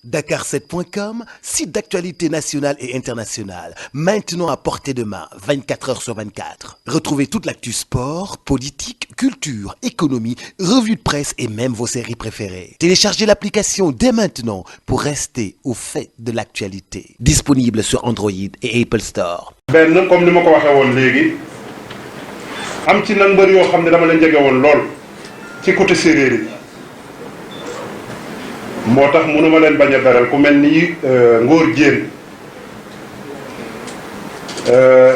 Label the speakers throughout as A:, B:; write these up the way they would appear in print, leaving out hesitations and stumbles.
A: Dakar7.com, site d'actualité nationale et internationale, maintenant à portée de main, 24 heures sur 24. Retrouvez toute l'actu sport, politique, culture, économie, revues de presse et même vos séries préférées. Téléchargez l'application dès maintenant pour rester au fait de l'actualité. Disponible sur Android et Apple Store.
B: benn comme ni ma ko waxee woon léegi am ci nag mbër yoo xam ne dama leen jege woon lool ci côté séeréer yi moo tax mënuma leen bañ a beral ku mel ni Ngor Diène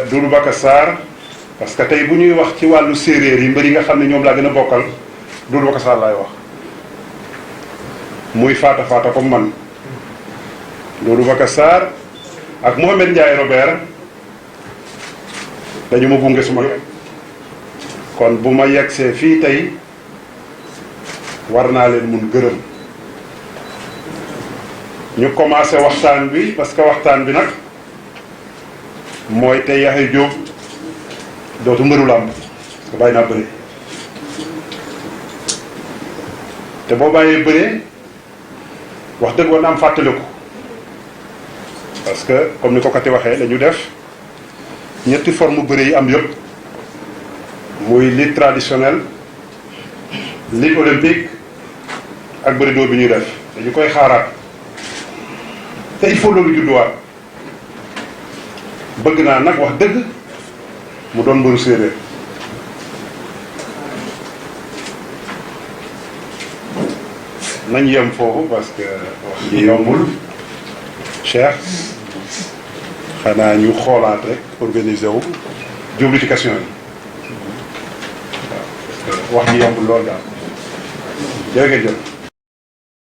B: Doudou Baka Sarr parce que tey bu ñuy wax ci wàllu séeréer yi mbër yi nga xam ne ñoom laa gën a bokkal Doudou Baka Sarr laay wax muy faata comme man Doudou Baka Sarr ak Mohamed Ndiaye Robert dañu ma gunge suma kon bu ma yegsee fii tey war naa leen mun gërëm ñu commencé waxtaan bi parce que waxtaan bi nag mooy tey Yaxya Jóob dootu mbëru làmb parce que bàyyi naa bëre te boo bàyyee bëre wax dëgg war na am fàttaliku parce que comme ni ko kati waxee dañu def ñetti forme bëre yi am yëpp muy lutte traditionnelle lutte olympique ak bëre dóor bi ñuy def dañu koy xaaraat te il faut loolu judduwaat bëgg naa nag wax dëgg mu doon mbëru séeréer nañ yem foofu parce que wax ji yombul Cheikh xanaa ñu xoolaat rek organiser wu jublu ci question yi waaw wax ji yombul lool daal jërë ngeen jëf.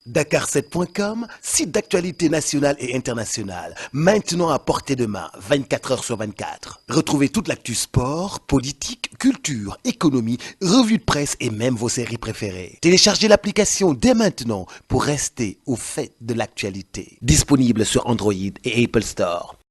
A: Dakar7.com, site d'actualité nationale et internationale, maintenant à portée de main, 24 heures sur 24. Retrouvez toute l'actu sport, politique, culture, économie, revues de presse et même vos séries préférées. Téléchargez l'application dès maintenant pour rester au fait de l'actualité. Disponible sur Android et Apple Store.